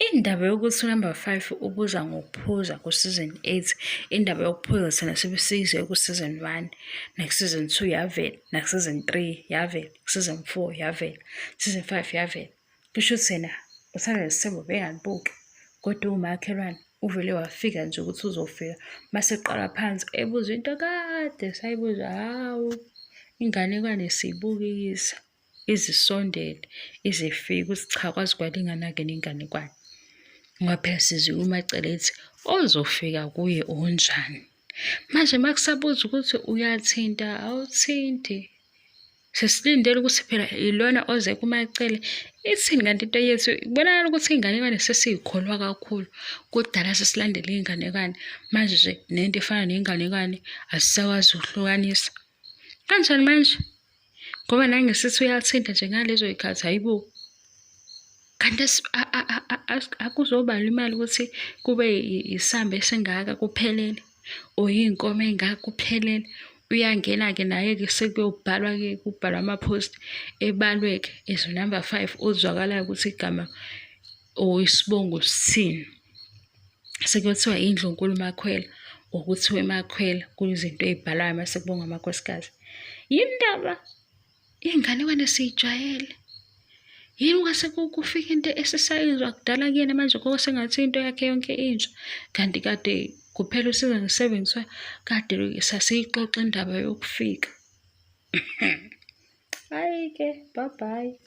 Indaba yokuthi unumber 5 ubuza ngokuphuza ku-season 8, indaba yokuphuza thina sebesiyizwe ku-season 1, naku-season 2 yavela, naku-season 3 yavela, ku-season 4 yavela, season 5 yavela. Kusho ukuthi yena uthanda nesithembu bengalibuki kodwa uwumakhelwane uvele wafika nje ukuthi uzofika mase eqala phansi ebuza into kade sayibuza, hawu inganekwane siyibukisa. Izisondele izifike ukuthi cha kwaze kwalingana-ke nenganekwane. Ngoba phela sizwile uMaCele ethi ozofika kuye onjani. Manje uma kusabuza ukuthi uyathinta awuthinti. Sesilindele ukuthi phela ilona oze kuMaCele. Ithini kanti into yethu? Kubonakala ukuthi iy'nganekwane sesiy'kholwa kakhulu. Kudala sesilandela iy'nganekwane. Manje nje nento efana nenganekwane asisakwazi ukuhlukanisa. Kanjani manje? Ngoba nangesithi uyathinta nje ngalezo y'khathi hayi bo. Kanti akuzobalwa imali ukuthi kube isamba esingaka kuphelele or iy'nkomo ey'ngaka kuphelele. Uyangena-ke naye-ke sekuyobhalwa-ke kubhalwa ama-post ebalwe-ke as number 5 ozwakalayo ukuthi igama or isibongo sithini. Sekuyothiwa indlunkulu Makhwela or kuthiwe Makhwela kuyizinto ey'bhalwayo uma sekubongwa amakhosikazi. Yini ndaba? Iy'nganekwane siyijwayele. Yini kwase kufika into esisayizwa kudala kuyena manje koko sengathi into yakhe yonke intsha kanti kade kuphela u-season 7 kuthiwa kade sasiyixoxa indaba yokufika. Hhayi-ke, bye bye.